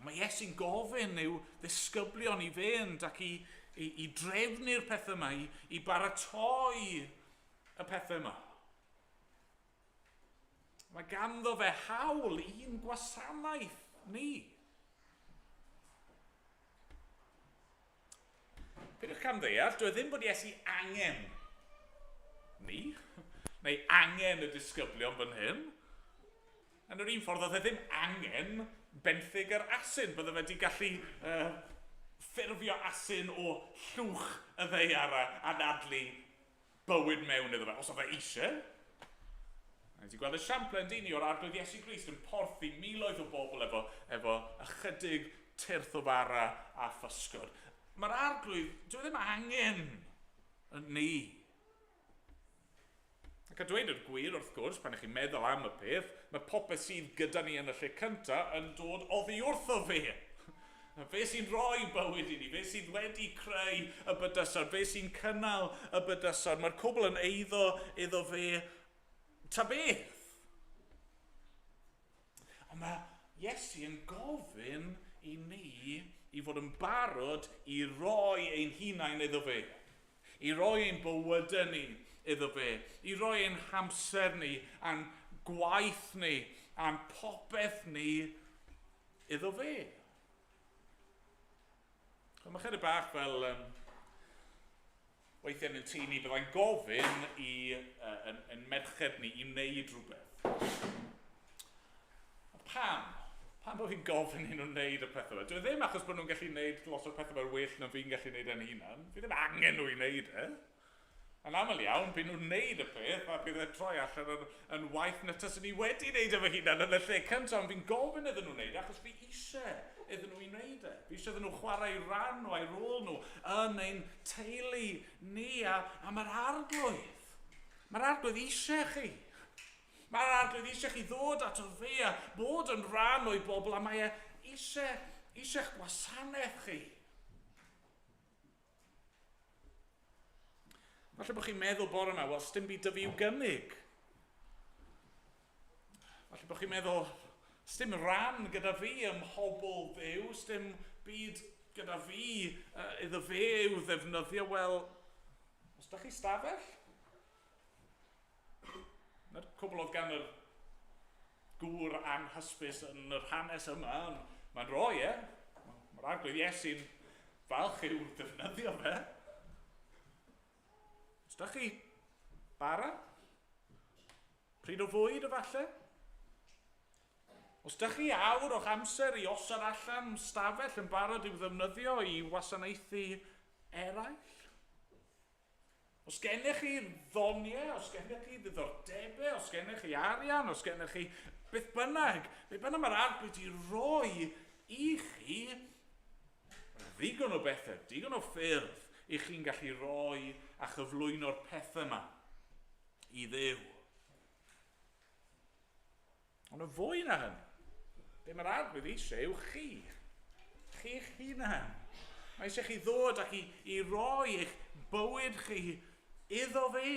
Mae Iesu'n gofyn i'w ddisgyblion i fynd ac i, i, i drefnu'r pethau yma, i, i baratoi y pethau yma. Mae ganddo fe hawl i'n gwasanaeth ni. Peidiwch camddeall, dwi e ddim bod Iesu angen ni, neu angen y disgyblion fan hyn. Yn yr un ffordd, oedd e ddim angen benthyg yr asyn. Bydde fe wedi gallu ffurfio asyn o llwch y ddaear a anadlu bywyd mewn iddo fe, os oedd e eisiau. A ni wedi gweld esiamplau yn dyn ni o'r Arglwydd Iesu Grist yn porthi miloedd o bobl efo ychydig tyrth o fara a physgod. Mae'r Arglwydd, dyw e ddim angen yn ni. Ac a dweud yr gwir, wrth gwrs, pan ych chi'n meddwl am y peth, mae popeth sydd gyda ni yn y lle cyntaf yn dod oddi wrtho fe. Fe sy'n rhoi bywyd i ni, fe sydd wedi creu y bydysawd, fe sy'n cynnal y bydysawd. Mae'r cwbl yn eiddo iddo fe ta beth. Ond mae Iesu yn gofyn i ni i fod yn barod i roi ein hunain iddo fe. I roi ein bywydau ni iddo fe. I roi ein hamser ni, a'n gwaith ni, a'n popeth ni iddo fe. Ond mae chydig bach fel weithiau yn y tŷ ni, byddai'n gofyn i yn merched ni i wneud rhywbeth. Pam? Pam bod fi'n gofyn i nhw wneud y pethau yma? Dwi ddim achos bod nhw'n gallu wneud lot o'r pethau yma'n well na fi'n gallu wneud yn hunan. Fi ddim angen nhw i wneud e. Yn aml iawn, bydd nhw'n wneud y peth a bydd e'n troi allan yn waeth na taswn i wedi wneud e fy hunan yn y lle cyntaf, ond fi'n gofyn iddyn nhw wneud e achos fi eisiau iddyn nhw i wneud e. Fi eisiau iddyn nhw chwarae eu rhan nhw a'i rôl nhw yn ein teulu ni a mae'r Arglwydd. Mae'r Arglwydd eisiau chi. Mae'r Arglwydd eisiau chi ddod ato fe a bod yn rhan o'i bobl a mae e eisiau'ch gwasanaeth chi. Falle bod chi'n meddwl bore yma, wel, sdim byd 'da fi i'w gynnig. Falle bod chi'n meddwl, sdim rhan gyda fi ym mhobl Dduw, sdim byd gyda fi iddo fe i'w ddefnyddio. Wel, os da chi stafell? Na'r cwbl oedd gan yr gŵr anhysbys yn yr hanes yma, mae'n rhoi e. Mae'r Arglwydd Iesu'n falch i'w ddefnyddio fe. Os da chi bara, pryd o fwyd efallai? Os da chi awr o'ch amser i osod allan stafell yn barod i'w ddefnyddio i wasanaethu eraill? Os gennych chi ddoniau, os gennych chi ddiddordebau, os gennych chi arian, os gennych chi beth bynnag, be bynnag mae'r Arglwydd i roi i chi, mae ddigon o bethau, digon o ffyrdd i chi'n gallu rhoi a chyflwyno'r pethau yma i Dduw. Ond yn fwy na hynny, be mae'r Arglwydd eisiau yw chi. Chi'ch hunan. Mae eisiau chi ddod ac i roi eich bywyd chi iddo fe.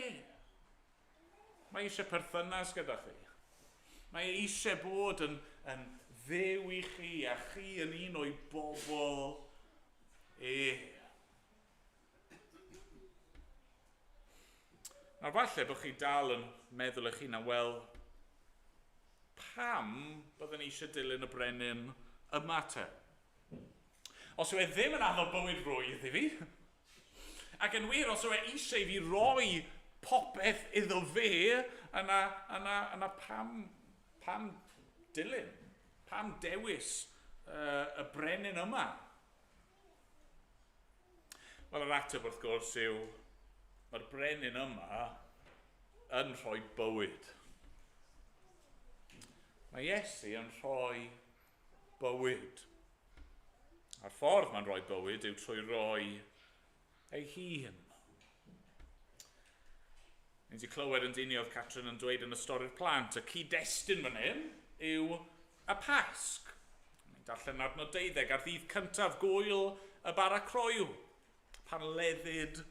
Mae eisiau perthynas gyda chi. Mae eisiau bod yn Dduw i chi a chi yn un o'i bobl e. Nawr falle bod chi dal yn meddwl eich hunan, wel, pam byddwn ni eisiau dilyn y brenin yma te? Os yw e ddim yn addo bywyd rwydd i fi, ac yn wir, os yw e eisiau i fi roi popeth iddo fe, yna pam dilyn? Pam dewis y brenin yma? Wel, yr ateb wrth gwrs yw, mae'r brenin yma yn rhoi bywyd. Mae Iesu yn rhoi bywyd. A'r ffordd mae'n rhoi bywyd yw trwy roi ei hun. Ni wedi clywed yn dyn ni oedd Catrin yn dweud yn y stori'r plant, y cyd-destun fan hyn yw y Pasg. Ni'n darllen adnod 12 ar ddydd cyntaf gwyl y bara croyw, pan leddid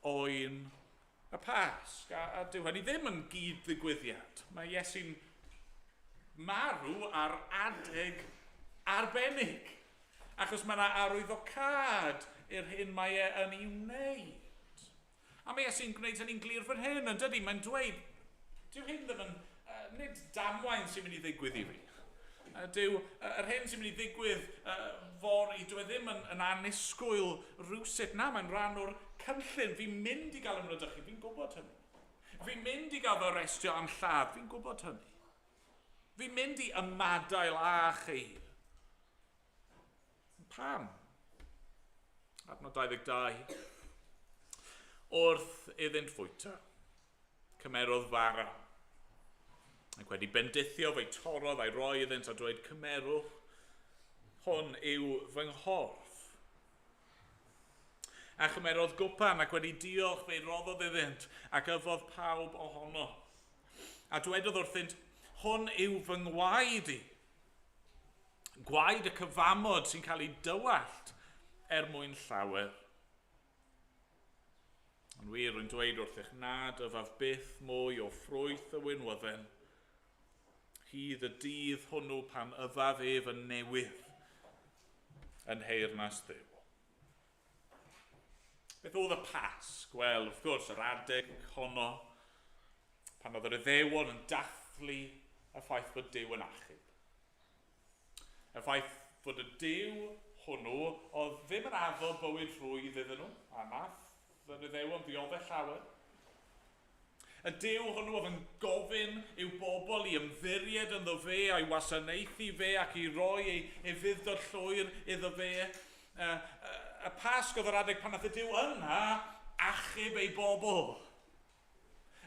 oen y Pasg. A dyw hynny ddim yn gyd-ddigwyddiad. Mae Iesu'n marw ar adeg arbennig, achos mae yna arwyddocâd i'r hyn mae e yn ei wneud. A mae Iesu'n gwneud hynny'n glir fan hyn, yn dydy? Mae'n dweud, dyw hyn ddim yn, nid damwain sy'n mynd i ddigwydd i fi. Dyw yr hyn sy'n mynd i ddigwydd fory, dyw e ddim yn annisgwyl rywsut. Na, mae'n rhan o'r cynllun. Fi'n mynd i gael ymwneud, fi'n gwybod hynny. Fi'n mynd i gael fy arestio am lladd, fi'n gwybod hynny. Fi'n mynd i ymadael â chi. Pam? Adnod 22. Wrth iddynt fwyta, cymerodd fara. Ac wedi bendithio fe'i torrodd a'i roi iddynt a dweud, cymerwch, hwn yw fy nghorff. A chymerodd gwpan ac wedi diolch fe'i roddodd iddynt ac yfodd pawb ohono. A dwedodd wrthynt, hwn yw fy ngwaed i. Gwaed y cyfamod sy'n cael ei dywallt er mwyn llawer. Ond wir, rwy'n dweud wrthych nad yfaf byth mwy o ffrwyth y winwydden, hyd y dydd hwnnw pan yfaf ef yn newydd yn nheyrnas Dduw. Beth oedd y Pasg? Wel, wrth gwrs, yr adeg honno, pan oedd yr Iddewon yn dathlu y ffaith bod Duw yn achub. Y ffaith fod y Duw hwnnw oedd ddim yn addo bywyd rhwydd iddyn nhw, a nath yr Iddewon ddioddef llawer. Y Duw hwnnw oedd yn gofyn i'w bobl i ymddiried ynddo fe a'i wasanaethu fe ac i roi ei ufudd-dod llwyr iddo fe. Y Pasg oedd yr adeg pan nath y Duw yna achub ei bobl.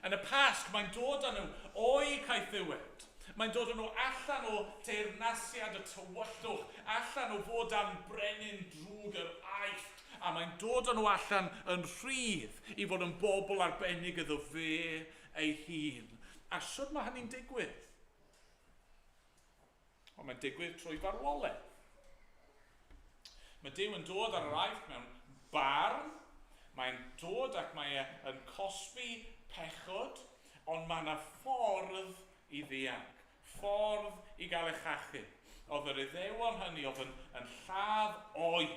Yn y Pasg, mae'n dod â nhw o'u caethiwed. Mae'n dod â nhw allan o deyrnasiad y tywyllwch, allan o fod dan brenin drwg yr Aifft, a mae'n dod â nhw allan yn rhydd i fod yn bobl arbennig iddo fe ei hun. A shwd mae hynny'n digwydd? Wel, mae'n digwydd trwy farwolaeth. Mae Duw yn dod ar yr Aifft mewn barn, mae'n dod ac mae e yn cosbi pechod, ond mae yna ffordd i ddianc, ffordd i gael eich achub. Oedd yr Iddewon hynny oedd yn, yn lladd oen.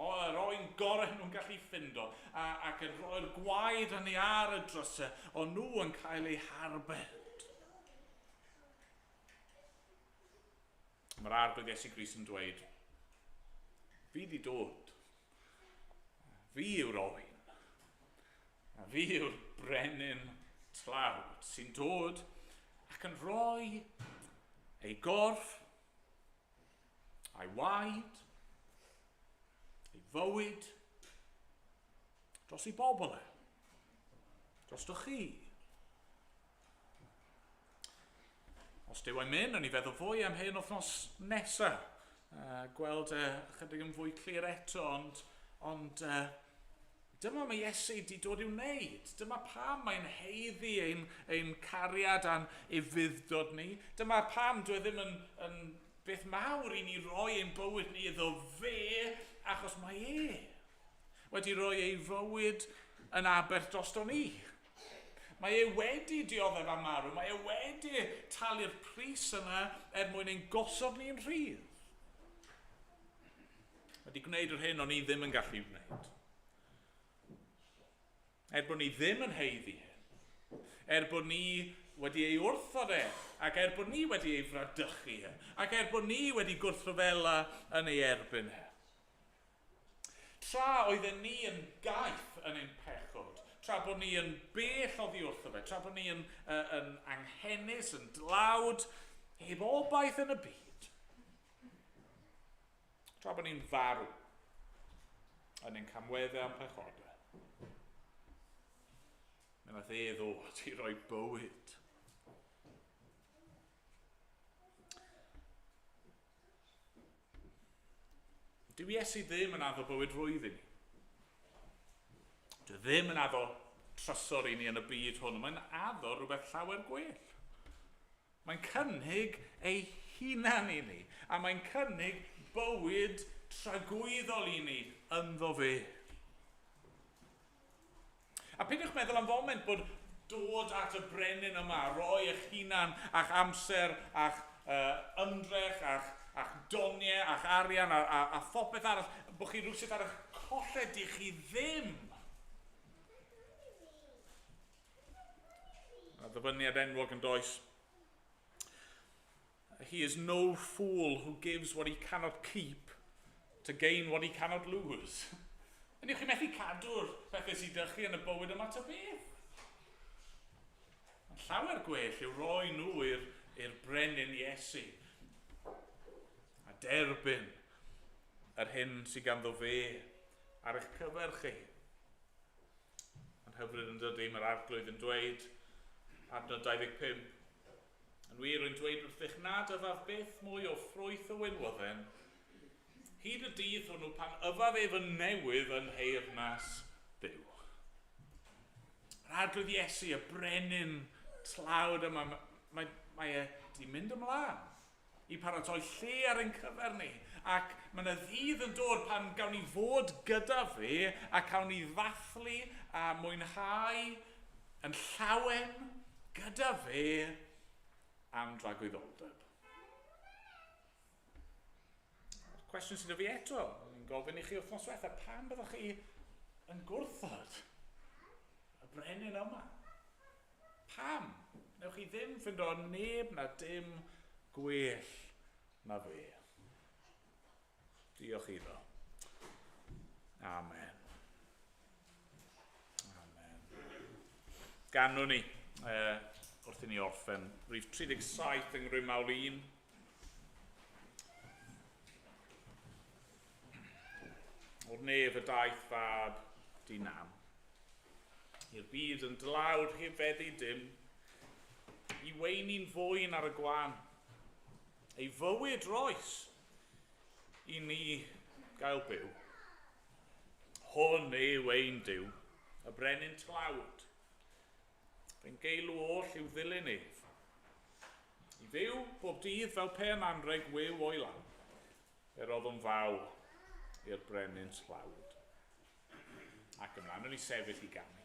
O, yr oen gorau nhw'n gallu ffindo, a, ac yn rhoi'r gwaed hynny ar y drysau, o'n nhw yn cael eu harbed. Mae'r Arglwydd Iesu Grist yn dweud, fi di dod. Fi yw'r oen. A fi yw'r brenin tlawd sy'n dod ac yn rhoi ei gorff, a'i waed, ei fywyd, dros ei bobl e, drostoch chi. Os Duw a'i myn, o'n i feddwl fwy am hyn wythnos nesa. Gweld chydig yn fwy clir eto, ond, ond dyma mae Iesu wedi dod i'w wneud. Dyma pam mae'n heiddi ein, ein cariad a'n ufudd-dod ni. Dyma pam dwi e ddim yn, yn beth mawr i ni roi ein bywyd ni iddo fe, achos mae e wedi rhoi ei fywyd yn aberth drosto ni. Mae e wedi dioddef a marw, mae e wedi talu'r pris yna er mwyn ein gosod ni'n rhydd. Mae wedi gwneud yr hyn o'n i ddim yn gallu wneud. Er bod ni ddim yn haeddu hyn, er bod ni wedi ei wrthod e, ac er bod ni wedi ei fradychu e, ac er bod ni wedi gwrthryfela yn ei erbyn e. Tra oedden ni yn gaeth yn ein pechod, tra bod ni yn bell oddi wrtho fe, tra bod ni yn, uh, yn anghenus, yn dlawd, heb obaith yn y byd, tra bod ni'n farw yn ein camweddau a'n pechodau, mi wnaeth e ddod i roi bywyd. Dyw Iesu ddim yn addo bywyd rwydd i ni. Dyw e ddim yn addo trysor i ni yn y byd hwn. Mae'n addo rhywbeth llawer gwell. Mae'n cynnig ei hunan i ni, a mae'n cynnig bywyd tragwyddol i ni ynddo fe. A peidiwch meddwl am foment bod dod at y brenin yma, roi eich hunan a'ch amser a'ch uh, ymdrech a'ch, a'ch doniau a'ch arian a, a, a phopeth arall, bod chi rhywsut ar eich colled, di chi ddim. A ddyfyniad enwog yn does. He is no fool who gives what he cannot keep to gain what he cannot lose. Yn yw'ch chi methu cadw'r pethau sydd ydych chi yn y bywyd yma ta beth? Mae'n llawer gwell yw roi nhw i'r i'r brenin Iesu a derbyn yr hyn sydd ganddo fe ar eich cyfer chi. Yn hyfryd yn dydy, mae'r arglwydd yn dweud, adnod 25, yn wir rwy'n dweud wrthych nad yfaf byth mwy o ffrwyth y winwydden, hyd y dydd hwnnw pan yfaf ef yn newydd yn nheyrnas Dduw. Yr arglwydd Iesu, y brenin tlawd yma, mae e wedi mynd ymlaen i paratoi lle ar ein cyfer ni. Ac mae yna ddydd yn dod pan gawn ni fod gyda fe a cawn ni ddathlu a mwynhau yn llawen gyda fe am dragwyddoldeb. Cwestiwn sydd 'da fi eto, ni'n gofyn i chi wythnos diwetha, pam byddwch chi yn gwrthod y brenin yma? Pam? Newch chi ddim ffindo neb na dim gwell na fe. Diolch iddo. Amen. Amen. Ganwn ni, wrth i ni orffen, rhif 37 yng Nghrym Mawl 1. O'r nef y daeth fab dinam. I'r byd yn dlawd rhyfeddu dim, i weini'n fwyn ar y gwan. Ei fywyd roes i ni gael byw. Hwn yw ein Duw, y brenin tlawd. Fe'n geilw oll i'w ddilyn ef. I fyw bob dydd fel pe yn anrheg wiw o'i law, fe roddwn faw i'r brenin tlawd. Ac ymlaen, o'n i sefyll i ganu.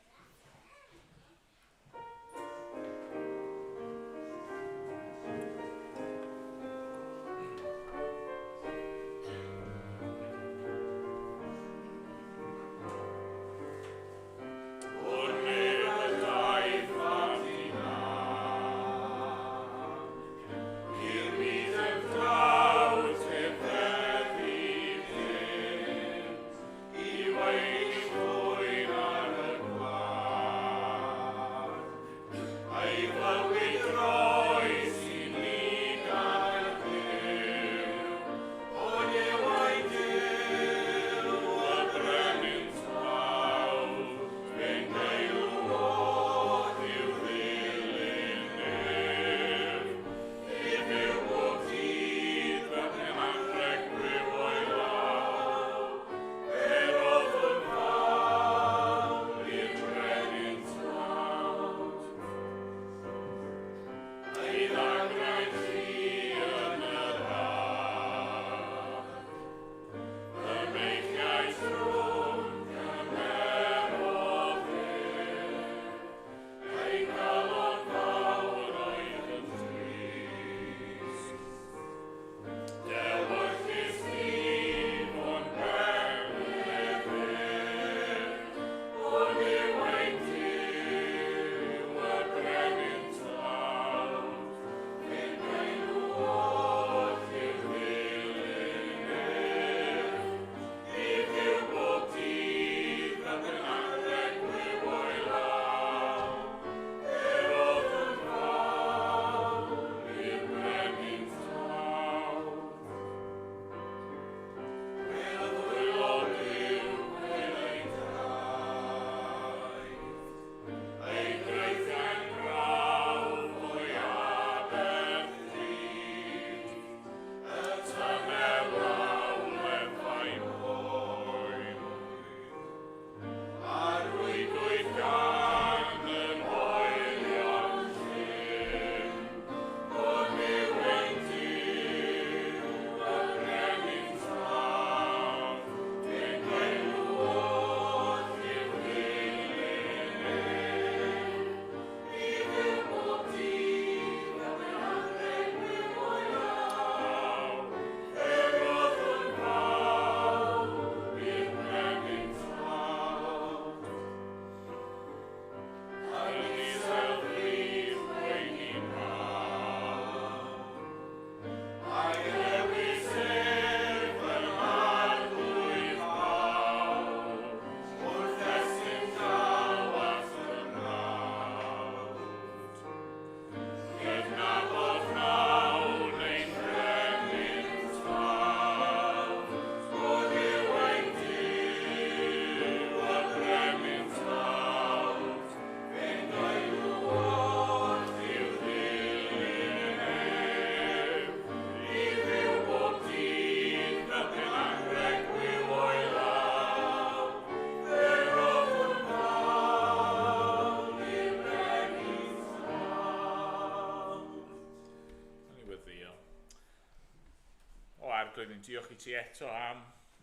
Arglwydd, ni'n diolch i ti eto am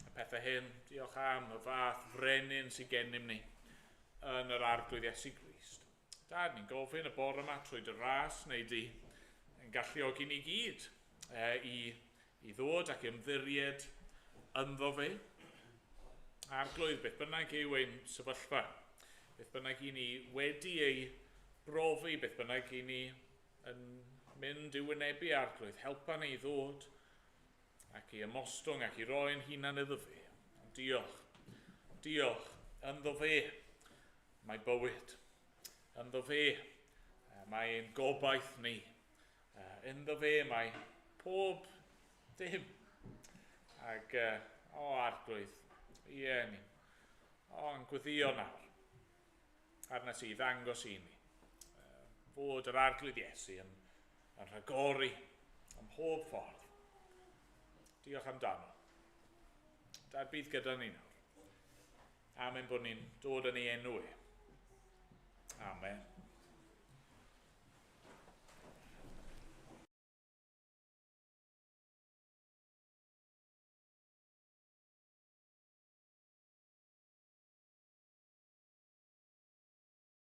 y pethau hyn. Diolch am y fath frenin sydd gennym ni yn yr Arglwydd Iesu Grist. Dad, ni'n gofyn y bore yma trwy dy ras neu di yn galluogi ni gyd i ddod ac ymddiried ynddo fe. Arglwydd, beth bynnag yw ein sefyllfa, beth bynnag i ni wedi ei brofi, beth bynnag i ni yn mynd i wynebu, Arglwydd, helpa ni i ddod ac i ymostwng ac i roi'n hunan iddo fe. Diolch, diolch, ynddo fe mae bywyd. Ynddo fe mae ein gobaith ni. Ynddo fe mae pob dim. Ac, o Arglwydd, ie ni, o, yn gweddio nawr arna ti i ddangos i ni fod yr Arglwydd Iesu yn rhagori ym mhob ffordd. Diolch amdano. Dad, bydd gyda ni nawr. Amen bod ni'n dod yn ei enw e. Amen.